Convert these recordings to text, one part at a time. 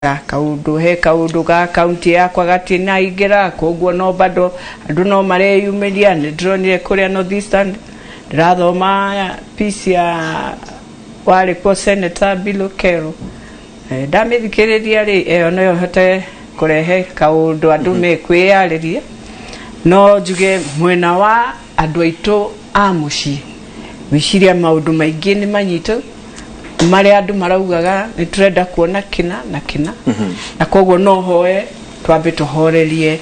Kaundu he kaundu ga kaunti yakwa gatinaingĩra, koguo no bado andũ no mareyumĩria. Nĩ ndĩronire kũrĩa North Eastern, ndĩrathoma piece ya warĩ kuo Senator Billow Kerrow. Ndamĩthikĩrĩria rĩ, ĩyo no ĩhote kũrehe kaũndũ andũ mekwĩyarĩria. No njuge mwena wa andũ aitũ a mũciĩ, gwĩciria maũndũ maingĩ nĩ manyitũ marĩa andũ maraugaga nĩ tũrenda kuona kĩna na kĩna, na koguo no hoe twambe tũhorerie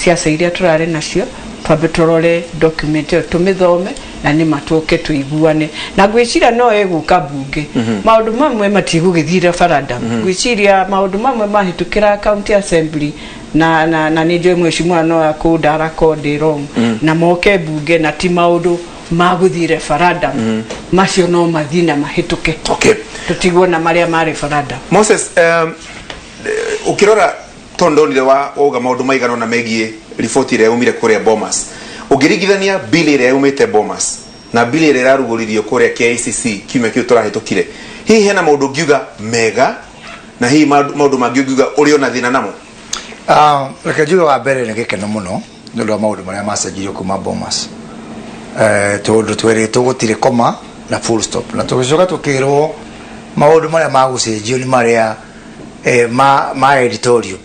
ciaca iria tũrarĩ nacio, twambe tũrore document ĩyo, tũmĩthome na nĩ matũke tũiguane, na ngwĩciria no ĩgũka mbunge. Maũndũ mamwe matigũgĩthiĩ referendum. Ngwĩciria maũndũ mamwe mahĩtũkĩra county assembly na nĩ njũĩ mheshimiwa no akũndara ko ndĩ wrong, na moke mbunge na ti maũndũ ma gũthiĩ referendum, macio no mathiĩ na mahĩtũke. Tũtigwo na marĩa ma referendum. Moses, ukirora tondũ ndonire wa wauga maũndũ maigana ũna megiĩ riboti ĩrĩa yaumire kũrĩa Bomas, ũngĩringithania bill ĩrĩa yaumĩte Bomas na bill ĩrĩa ĩrarugũririo kũrĩa KICC kiumia kĩu tũrahĩtũkire, hihi hena maũndũ ũngiuga mega na hihi maũndũ mangĩ ũngiuga ũrĩ ona thĩna namo? Ah, reke njuge wa mbere nĩ gĩkeno mũno nĩ ũndũ wa maũndũ marĩa macenjirio kuma Bomas, tondũ twerĩtwo gũtirĩ koma na full stop, na tũgĩcoka tũkĩrwo maũndũ marĩa magũcenjio nĩ marĩa ma editorial.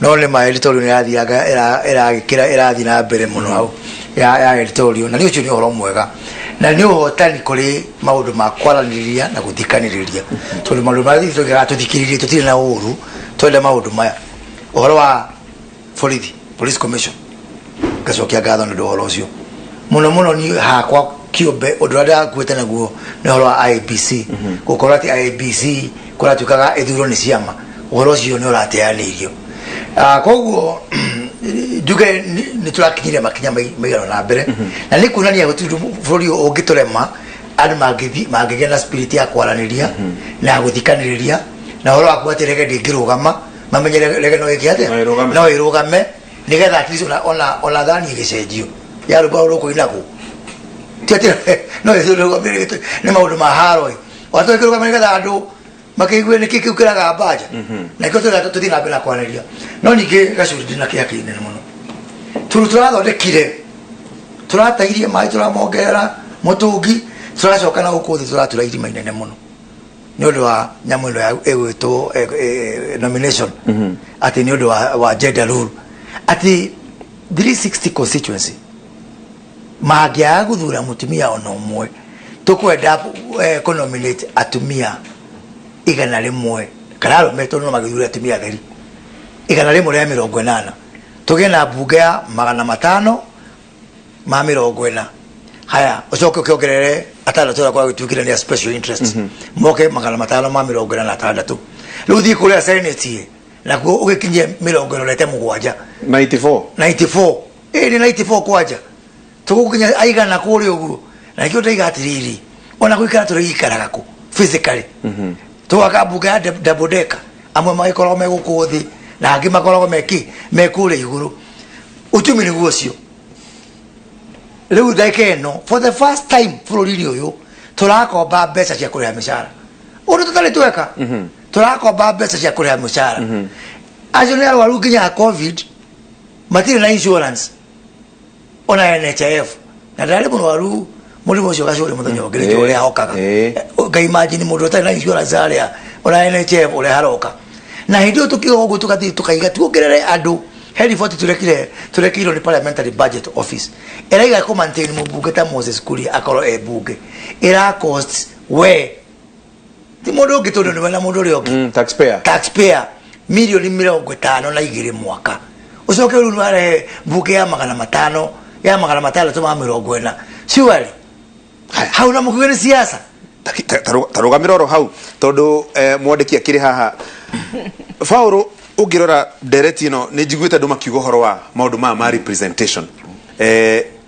No nĩ ma editorial nĩ ĩrathianga ĩragĩkĩra ĩrathiĩ na mbere mũno hau ya editorial, na nĩ ũcio nĩ ũhoro mwega na nĩ ũhotani kũrĩ maũndũ ma kwaranĩrĩria na gũthikanĩrĩria, tondũ maũndũ marĩa tũigaga tũthikĩrĩrie tũtirĩ na ũru twenda maũndũ maya. Ũhoro wa borithi, police commission, ngacokia ngatho nĩ ũndũ wa ũhoro ũcio mũno mũno. Niĩ hakwa kĩũmbe ũndũ ũrĩa ndĩrakuĩte naguo nĩ ũhoro wa IEBC, gũkorwo atĩ IEBC kũratuĩkaga ĩthurwo nĩ ciama, ũhoro ũcio nĩ ũrateanĩirio. Ah, koguo njuge nĩ tũrakinyire makinya maigana na mbere, na nĩ kuonania gũtirĩ ũndũ bũrũri ũyũ ũngĩtũrema andũ mangĩgĩa na spirit ya kwaranĩria na ya gũthikanĩrĩria, na ũhoro wa kuga atĩ rege ndĩngĩrũgama, mamenye rege no ĩke atĩa? No ĩrũgame. No ĩrũgame, nĩgetha at least ona thani ĩgĩcenjio ya rwĩmbo rũkũinagwo ti atĩ no ĩrũgamĩrĩtwe nĩ maũndũ ma haro ĩ, ona tũgĩkĩrũgama nĩgetha andũ makĩigue nĩkĩ kĩu kĩraga mbanja, na nĩkĩo tũrenda tũthiĩ na mbere na kwaranĩria. No ningĩ gacuri ndĩ na kĩeha kĩnene mũno tondũ tũrathondekire, tũratahirie maĩ, tũramongerera mũtũngi, tũracoka na gũkũ thĩ tũratura irima inene mũno nĩ ũndũ wa nyamũ ĩno ĩgwĩtwo nomination, atĩ nĩ ũndũ wa gender rule, atĩ 360 constituency mangĩaga gũthura mũtumia ona ũmwe, tũkwenda kũnominate atumia 100 kana arũme, tondũ no magĩthure atumia atheri 180, tũgĩe na mbunge ya 540. Haya, ũcoke ũkĩongerere atandatũ arĩa kwagĩtuĩkire nĩ a special interest, moke 546. Rĩu thiĩ kũrĩa senate nakuo ũgĩkinyie 97. 94. 94, ĩ nĩ 94 kwanja tũgũkinya aigana kũrĩa ũguo, na nĩkĩo ndaiga atĩrĩrĩ, ona gũikara tũrĩikaraga kũ physically, tũgaka mbunge ya double decker, amwe magĩkoragwo me gũkũ thĩ na angĩ makoragwo me kĩ me kũrĩa igũrũ. Uchumi nĩguo ũcio. Rĩu ndagĩka ĩno for the first time bũrũri-inĩ ũyũ tũrakomba mbeca cia kũrĩha mĩcara, ũndũ tũtarĩ tweka. Tũrakomba mbeca cia kũrĩha mĩcara. Acio nĩ arwaru nginya a COVID matirĩ na insurance ona NHIF, na ndarĩ mũrwaru mũrimũ ũcio gacũrĩ mũthenya ũngĩ nĩkĩo ũrĩa hokaga. Ngai, imagine mũndũ ũtarĩ na insurance arĩa ona NHIF ũrĩa haroka, na hĩndĩ ĩyo tũkiuga ũguo tũgathiĩ tũkaiga tuongerere andũ. He riboti tũrekirwo nĩ Parliamentary Budget Office ĩraiga kũ maintain mũmbunge ta Moses Kuria akorwo e mbunge ĩra cost we ti mũndũ ũngĩ tondũ nĩwe na mũndũ ũrĩa ũngĩ. Taxpayer. Taxpayer mirioni 52 mwaka. Ũcoke rĩu nĩwarehe mbunge ya 500 ya 640, surely hau na mũkiuge nĩ siasa. Ta rũgamĩra oro hau tondũ mwandĩki akĩrĩ haha. Paũlũ, ũngĩrora ndereti ĩno, nĩ njiguĩte andũ makiuga ũhoro wa maũndũ maya ma representation.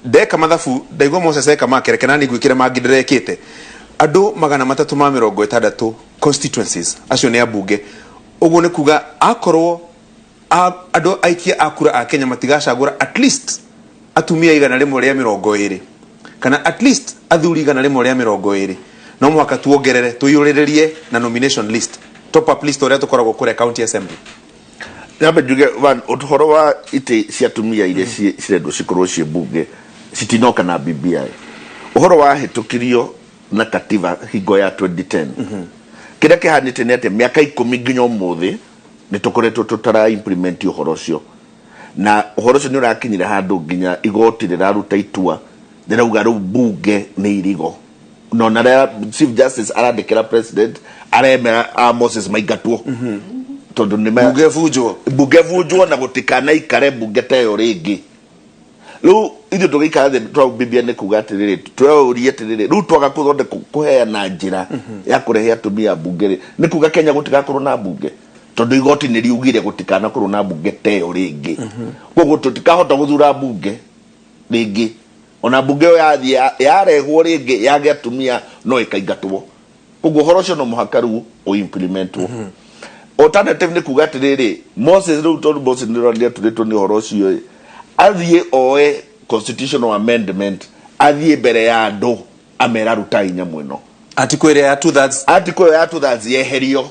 Ndeka mathabu, ndaigua Moses eka make, reke nani ngwĩkĩre mangĩ ndĩrekĩte. Andũ 360 constituencies, acio nĩ ambunge. Ũguo nĩ kuga akorwo andũ aikia a kura a Kenya matigacagũra at least atumia 120 kana at least athuri 120, no mũhaka tuongerere tũiyũrĩrĩrie na nomination list. Top up list ũrĩa tũkoragwo kũrĩa county assembly. Nyambe njuge one, ũhoro wa itĩ cia atumia iria cirendwo cikorwo ciĩ mbunge citinoka na BBI. Ũhoro wahĩtũkirio na katiba hingo ya 2010. Kĩrĩa kĩhanĩte nĩ atĩ mĩaka 10 nginya ũmũthĩ nĩ tũkoretwo tũtara implement ũhoro ũcio, na ũhoro ũcio nĩ ũrakinyire handũ nginya igoti rĩraruta itua rĩrauga rĩu mbunge nĩ irigo, no na rĩrĩa Chief Justice arandĩkĩra president aremera a Moses maingatwo tondũ nĩ Bunge bunjwo. Bunge bunjwo na gũtikanaikare bunge ta ĩyo rĩngĩ. Rĩu ithuĩ tũgĩikara thĩ twaubibia nĩ kuga atĩrĩrĩ, tweũrie atĩrĩrĩ, rĩu twaga kũthondeka kũheana njĩra ya kũrehe atumia mbunge rĩ, nĩ kuga Kenya gũtigakorwo na mbunge, tondũ igoti nĩ riugire gũtikanakorwo na mbunge ta ĩyo rĩngĩ. Koguo tũtikahota gũthura mbunge rĩngĩ, ona mbunge ĩyo yathiĩ yarehwo rĩngĩ yage atumia no ĩkaingatwo. Koguo ũhoro ũcio no mũhaka rĩu ũimplementwo. Alternative nĩ kuga atĩrĩrĩ, Moses rĩu, tondũ Moses nĩ aturĩtwo nĩ ũhoro ũcio ĩ, athiĩ oe constitutional amendment, athiĩ mbere ya andũ amera rutai nyamũ ĩno. Article ĩrĩa ya 2/3. Article ĩyo ya 2/3 yeherio.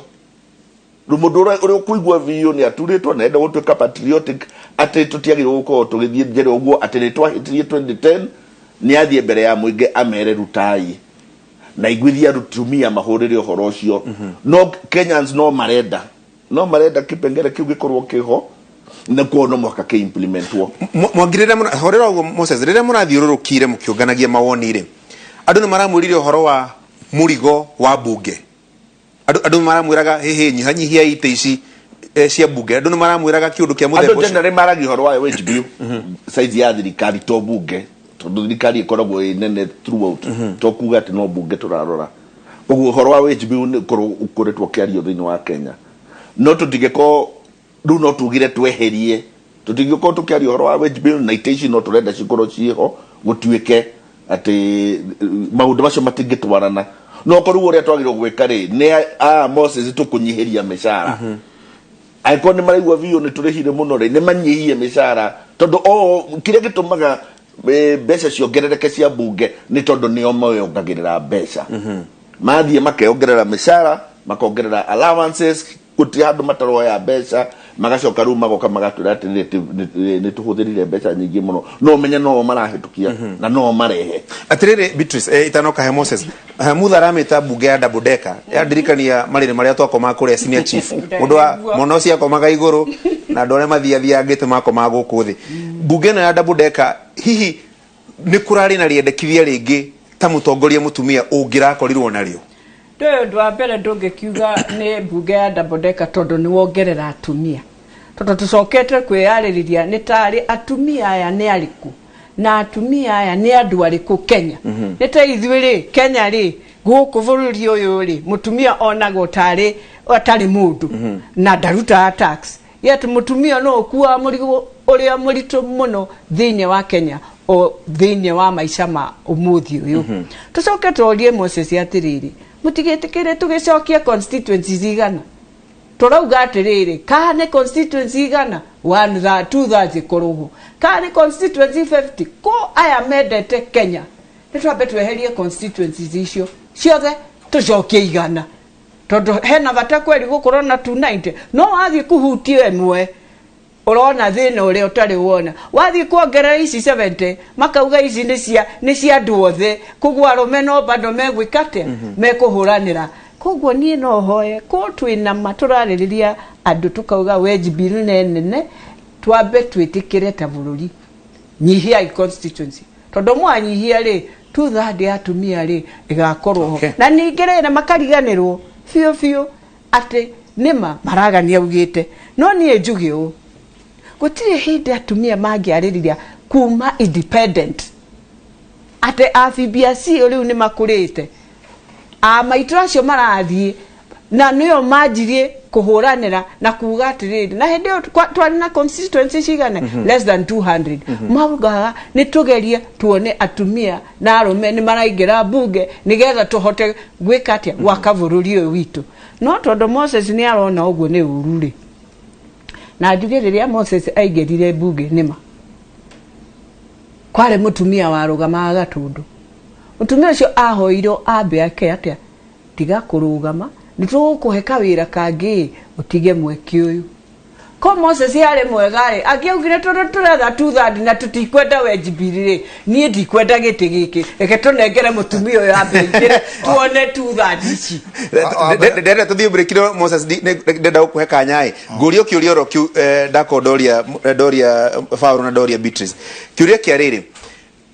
Rĩu mũndũ ũrĩa ũkũigua biũ nĩ aturĩtwo na enda gũtuĩka patriotic atĩ tũtiagĩrĩirwo gũkorwo tũgĩthiĩ njĩra ũguo atĩ nĩ twahĩtirie 2010, nĩ athiĩ mbere ya mũingĩ amere rutai na iguithia atumia mahũrĩre ũhoro ũcio. No Kenyans no marenda kĩpengere kĩu gĩkorwo kĩho, na kuo no mũhaka kĩ implementwo. Mwangi, rĩrĩa horera ũguo Moses, rĩrĩa mũrathiũrũrũkire mũkĩũnganagia mawoni rĩ, andũ nĩ maramwĩrire ũhoro wa mũrigo wa mbunge? Andũ nĩ maramwĩraga hĩhĩ nyihanyihia itĩ ici cia mbunge? Andũ nĩ maramwĩraga kĩũndũ kĩa andũ mũthemba ũcio? Generally maragia ũhoro wa wage bill, size ya thirikari, to bunge, tondũ thirikari ĩkoragwo ĩ nene throughout, to kuga atĩ no bunge tũrarora. Koguo ũhoro wa wage bill nĩ ũkorwo ũkoretwo ũkĩario thĩinĩ wa Kenya, no tũtingĩkorwo rĩu no tugire tweherie, tũtingĩkorwo tũkĩaria ũhoro wa wage bill na itĩ ici no tũrenda cikorwo ciĩho, gũtuĩke atĩ maũndũ macio matingĩtwarana. No korwo ũrĩa twagĩrĩirwo gwĩka rĩ, nĩ aya Moses tũkũnyihĩria mĩcara, angĩkorwo nĩ maraigua biũ nĩ tũrĩhire mũno rĩ, nĩ manyihie mĩcara, tondũ o kĩrĩa gĩtũmaga mbeca ciongerereke cia mbunge nĩ tondũ nĩo meyongagĩrĩra mbeca. Mathiĩ makeyongerera mĩcara, makongerera allowances, gũtirĩ handũ mataroya mbeca, magacoka rĩu magoka magatwĩra atĩrĩrĩ nĩ tũhũthĩrire mbeca nyingĩ mũno, no ũmenye no marahĩtũkia na no marehe. Atirĩrĩ Beatrice, itanoka he Moses, Mutha aramĩta mbunge ya double decker, yandirikania marĩrĩ marĩa twakomaga kũrĩa senior chief, mũndũ wa mwana ũcio akomaga igũrũ na andũ arĩa mathiathiangĩte makomaga gũkũ thĩ. Mbunge ĩno ya double decker, hihi nĩ kũrarĩ na rĩendekithia rĩngĩ ta mũtongoria mũtumia ũngĩrakorirwo narĩo? Ndũyũ ũndũ wa mbere, ndũngĩkiuga nĩ mbunge ya double decker tondũ nĩ wongerera atumia, tondũ tũcokete kwĩyarĩrĩria nĩ tarĩ atumia aya nĩ arĩkũ na atumia aya nĩ andũ arĩkũ Kenya. Nĩ ta ithuĩ rĩ, Kenya rĩ, gũkũ bũrũri ũyũ rĩ, mũtumia onagwo tarĩ atarĩ mũndũ na ndarutaga tax, yet mũtumia no ũkuaga mũrigo ũrĩa mũritũ mũno thĩinĩ wa Kenya, o thĩinĩ wa maica ma ũmũthĩ ũyũ. Tũcoke tũrie Moses atĩrĩrĩ, mũtigĩtĩkĩre tũgĩcokie constituencies igana? Tũrauga atĩrĩrĩ, kana nĩ constituency igana, 1/3, 2/3 ĩkorwo ho, kana nĩ constituency 50? Ko aya mendete Kenya, nĩ twambe tweherie constituencies icio ciothe, tũcokie 100, tondũ hena bata kweri gũkorwo na 290? No wathiĩ kũhutia ĩmwe, ũrona thĩna ũrĩa ũtarĩ wona. Wathiĩ kuongerera ici 70, makauga ici nĩ cia andũ othe, koguo arũme no bado megwĩka atĩa? Mekũhũranĩra. Koguo niĩ no hoe ko twĩna ma tũrarĩrĩria andũ tũkauga wage bill nĩ nene, twambe twĩtĩkĩre ta bũrũri nyihiai constituency, tondũ mwanyihia rĩ, 2/3 ya atumia rĩ ĩgakorwo ho. Na ningĩ rĩ, na makariganĩrwo biũ biũ atĩ nĩma maragania augĩte. No niĩ njuge ũũ, gũtirĩ hĩndĩ atumia mangĩarĩrĩria kuma independent atĩ a BBIC rĩu nĩ makũrĩte, a maitũ acio marathiĩ na nĩo manjirie kũhũranĩra na kuga atĩrĩrĩ, na hĩndĩ ĩyo twarĩ na constituency cigana? Less than 200. Maugaga nĩ tũgerie tuone atumia na arũme nĩ maraingĩra mbunge nĩgetha tũhote gwĩka atĩa? Gwaka bũrũri ũyũ witũ. No tondũ Moses nĩ arona ũguo nĩ ũru rĩ, na njuge rĩrĩa Moses aingĩrire mbunge, nĩma kwarĩ mũtumia warũgamaga Gatũndũ. Mũtumia ũcio ahoirwo ambe ake atĩa, tiga kũrũgama Nĩ tũgũkũhe kawĩra kangĩ ũtige mweke ũyũ. Ko Moses arĩ mwega rĩ, angĩaugire tondũ tũretha two-third na tũtikwenda wage bill rĩ, niĩ ndikwenda gĩtĩ gĩkĩ, reke tũnengere mũtumia ũyũ ambe aingĩre tuone two-third ici. Ndenda tuthiĩ break no Moses ndenda gũkũhe kanya ĩ ngũrie kĩũria oro kĩu ndako ndoria ndoria Paul na ndoria Beatrice kĩũria kĩa rĩrĩ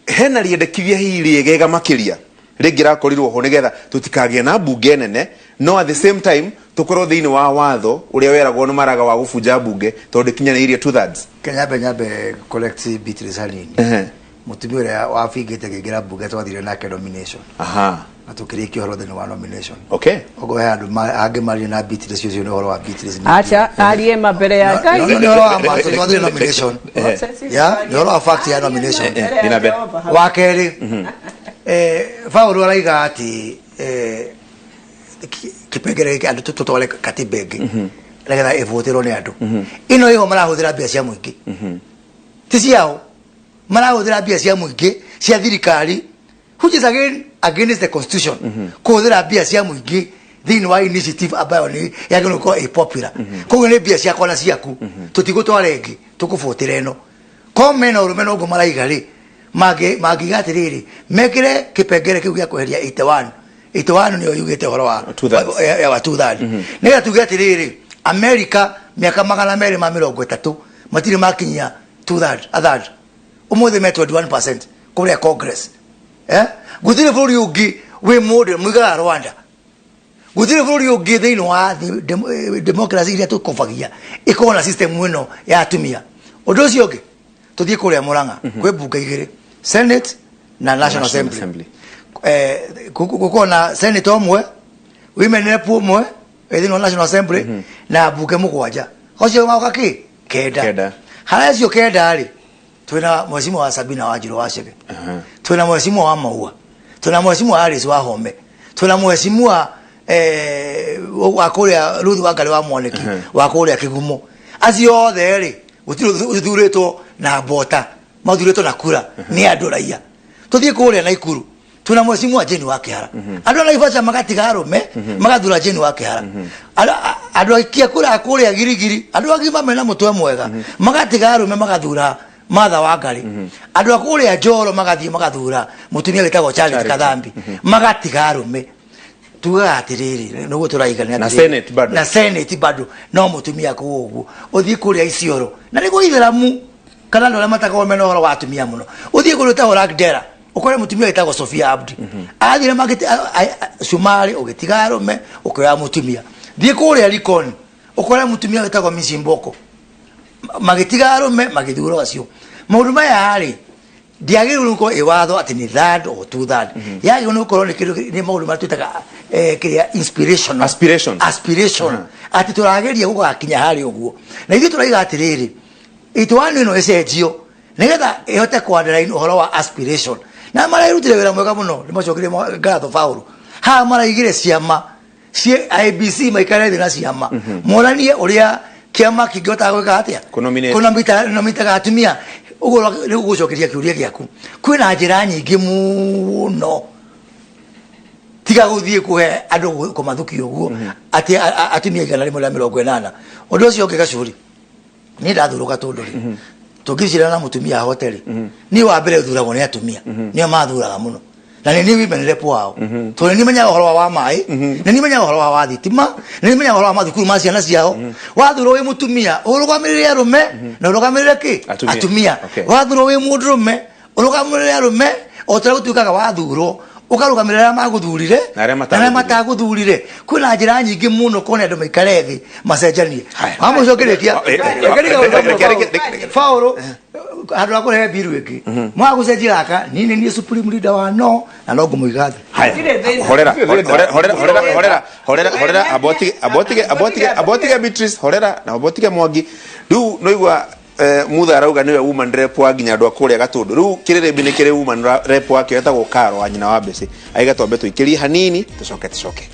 hena rĩendekithia hihi rĩegega makĩria rĩngĩrakorirwo ho nĩgetha tũtikagĩe na mbunge nene no at the same time tũkorwo thĩinĩ wa watho ũrĩa weragwo nĩ maraga wa gũbunja mbunge tondũ ndĩkinyanĩirie two thirds. Kenya nyambe correct Beatrice hanini. Mũtumia ũrĩa wabingĩte akĩingĩra mbunge twathire nake nomination. Na tũkĩrĩkia ũhoro thĩinĩ wa nomination. Okorwo he andũ angĩ marĩ na Beatrice ũcio nĩ ũhoro wa Beatrice. Acha arie ma mbere ya Ngai. No, no, nĩ ũhoro wa ma twathire nomination. Ya, nĩ ũhoro wa fact ya nomination. Nĩ mbere. Wa kerĩ, Paul araiga atĩ kĩpengere gĩkĩ andũ tũtware katiba ĩngĩ nĩgetha ĩvũtĩrwo nĩ andũ. Ĩno ĩho marahũthĩra mbia cia mũingĩ. Ti ciao. Marahũthĩra mbia cia mũingĩ cia thirikari which is again against the constitution. Kũhũthĩra mbia cia mũingĩ thĩinĩ wa initiative ambayo nĩ yagĩrĩirwo gũkorwo ĩ popular. Koguo nĩ mbia ciakwa na ciaku. Tũtigũtwara ĩngĩ, tũkũbũtĩra ĩno. Ko mena ũrũme na ũguo maraiga rĩ, mangiuga atĩrĩrĩ, mekĩre kĩpengere kĩu gĩa kweheria 81. 81 nĩyo yugĩte ũhoro wa Two thirds. wa two thirds. Nĩgetha tuge atĩrĩrĩ, America mĩaka magana merĩ ma mĩrongo ĩtatũ matirĩ makinyia two third, a third. Ũmũthĩ me 21% kũrĩa Congress. Gũtirĩ bũrũri ũngĩ wĩ mũndũ mũigaga Rwanda. Gũtirĩ bũrũri ũngĩ thĩinĩ wa thĩ democracy iria tũkobagia ĩkoragwo na system ĩno ya atumia. Ũndũ ũcio ũngĩ, tũthiĩ kũrĩa Murang'a, kwĩ mbunge igĩrĩ, Senate na National National Assembly. Assembly. Gũkorwo na Senate ũmwe, women rep ũmwe thĩinĩ wa National Assembly na mbunge mũgwanja. Ũcio magoka kĩ? Kenda. Kenda. Harĩa acio kenda rĩ, twĩna mheshimiwa wa Sabina Wanjiru wa Chege, twĩna mheshimiwa wa Maua, twĩna mheshimiwa Alice wa Home, twĩna mheshimiwa wa kũrĩa Ruth Wangari wa Mwaniki wa kũrĩa Kĩgumo. Acio othe rĩ, gũtirĩ ũthurĩtwo na mbota, mathurĩtwo na kura nĩ andũ raia. Tũthiĩ kũrĩa Naikuru, twĩna mheshimiwa Jane wa Kĩhara. Andũ a Naivasha magatiga arũme, magathura Jane wa Kĩhara. Andũ aikia kura kũrĩa Girigiri, andũ agima mena mũtwe mwega, magatiga arũme magathura Martha Wangari. Andũ a kũrĩa Njoro magathiĩ magathura mũtumia wĩtagwo Charity Kathambi, magatiga arũme. Tugaga atĩrĩrĩ, nĩguo tũraigana Na atĩrĩrĩ. Senate bado. Na Senate bado no mũtumia kũu ũguo. Ũthiĩ kũrĩa Isiolo, na nĩguo Ithĩramu kana andũ arĩa matakoragwo mena ũhoro wa atumia mũno. Ũthiĩ kũrĩa wĩtagwo Lagdera, ũkore mũtumia wĩtagwo Sofia Abdi. Athire Cumarĩ ũgĩtiga arũme, ũkĩoya mũtumia. Thiĩ kũrĩa Likoni, ũkore mũtumia wĩtagwo Miss Mboko. Magĩtiga arũme, magĩthura acio. Maũndũ maya rĩ, ndiagĩrĩirwo nĩ gũkorwo ĩ watho atĩ nĩ third or two third. Yagĩrĩirwo nĩ gũkorwo nĩ kĩndũ nĩ maũndũ marĩa twĩtaga kĩrĩa inspirational. Aspirations. Aspiration. Atĩ tũrageria gũgakinya harĩa ũguo. Na ithuĩ tũraiga atĩrĩrĩ, itoano ĩno ĩcenjio nĩgetha ĩhote kũ underline ũhoro wa aspiration. Na marerutire wĩra mwega mũno, nĩmacokirie ngatho Paul. Haha maraigire ciama cie IBC maikare thĩ na ciama moranie ũrĩa kĩama kĩngĩhota gwĩka atĩa Kũnominate. Kũnominate atumia. Ũguo nĩ gũcokeria kĩũria gĩaku. Kwĩna njĩra nyingĩ mũno tiga gũthiĩ kũhe andũ kũmathukia ũguo atĩ atumia igana rĩmwe rĩa mĩrongo ĩnana. Ũndũ ũcio ũngĩ Gacũri, niĩ ndathurwo Gatũndũ rĩ, tũngĩcirana na mũtumia ahote rĩ, niĩ wa mbere thuragwo nĩ atumia, nĩo mathuraga mũno. Na nĩ niĩ women rep wao. Tondũ nĩ menyaga ũhoro wa maĩ, nĩ niĩ menyaga ũhoro wa thitima, nĩ niĩ menyaga ũhoro wa mathukuru ma ciana ciao. Wathurwo wĩ mũtumia, ũrũgamĩrĩre arũme na ũrũgamĩrĩre kĩ? Atumia. Atumia. Wathurwo wĩ mũndũrũme, ũrũgamĩrĩre arũme, o ta ũrĩa gũtuĩkaga wathurwo, ũkarũgamĩrĩra arĩa magũthurire Na arĩa na arĩa matagũthurire. Kwĩna njĩra nyingĩ mũno kuona andũ maikare thĩ macenjanie. Haya. Wa mũico ngĩrĩkia, reke ndige gwĩka Reke- Paul, handũ ha kũrehe mbiru ĩngĩ, mwaga gũcenjia gaka, niĩ nĩ niĩ supreme leader wa no, na no ngũmũiga thĩ. Haya. Gũtirĩ thĩna. Horera, horera, horera, horera, horera, horera, horera, abotige, abotige, abotige, abotige Beatrice, horera, na abotige Mwangi. Rĩu noigua Mutha arauga niwe woman rep wa nginya andũ a kũrĩa Gatũndũ. Rĩu kĩrĩrĩmbi nĩ kĩrĩ woman rep wake wetagwo Karo wa nyina wa Mbĩcĩ. Aiga twambe tũikĩrie hanini tũcoke tũcoke.